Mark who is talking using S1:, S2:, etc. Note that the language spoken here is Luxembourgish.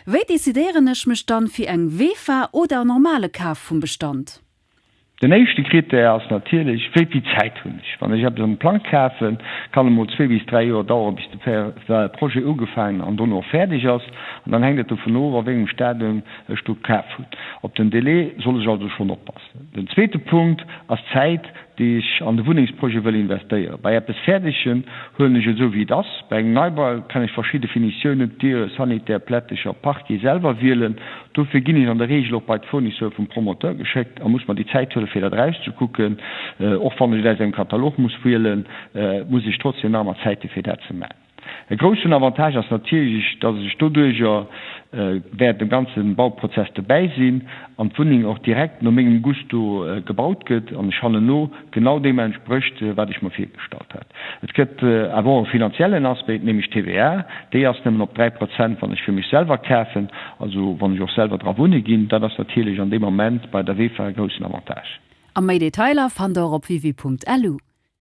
S1: Wéi decidéieren ech mech dann fir eng VEFA oder en normale Kaf vum Bestand?
S2: Den éischte Krittär ass natierlech, wéi vill Zäit hunn ech? Wann ech eppes am Plang kafen, kann et mol zwee bis dräi Joer daueren, bis de Projet ugefaangen an dono och fäerdeg ass. An dann hänkt et dovun of, a wéi engem Stadium ech do kaf hunn. Op den Délai soll ech also schonn oppassen. Den zweete Punkt ass d'Zäit, déi ech an de Wunnengsprojet wëll investéieren. Bei eppes Fäerdegem huelen ech et esou wéi et ass. Bei engem Neibau kann ech verschidde Finitiounen, Diere, Sanitär, Plättecher, Parquet, selwer wielen. Dofir ginn ech an der Reegel och bei d'Fournisseur vum Promoteur geschéckt a muss mer déi Zäit huelen, fir dat erauszekucken. Och wann ech et aus engem Katalog muss wielen, muss ech trotzdem nach ëmmer Zäit hu fir dat ze maachen. E groussen Avantage ass natierlech, dass ech doduerjer während dem ganze Bauprozess dobäi sinn an d'Wunneng och direkt no mengem Gusto gebaut gëtt an ech hannenno genau deem entsprécht, wat ech mer virgestallt hat. Et gëtt awer och e finanziellen Aspect, nämlech d'TVA. Déi ass nëmmen op 3 Prozent, wann ech fir mech selwer kafen, also wann ech och selwer dra wunne ginn. Dat ass natierlech an deem Ament bei der VEFA e groussen Avantage.
S1: A méi Detailer fannt der och op wiwi.lu.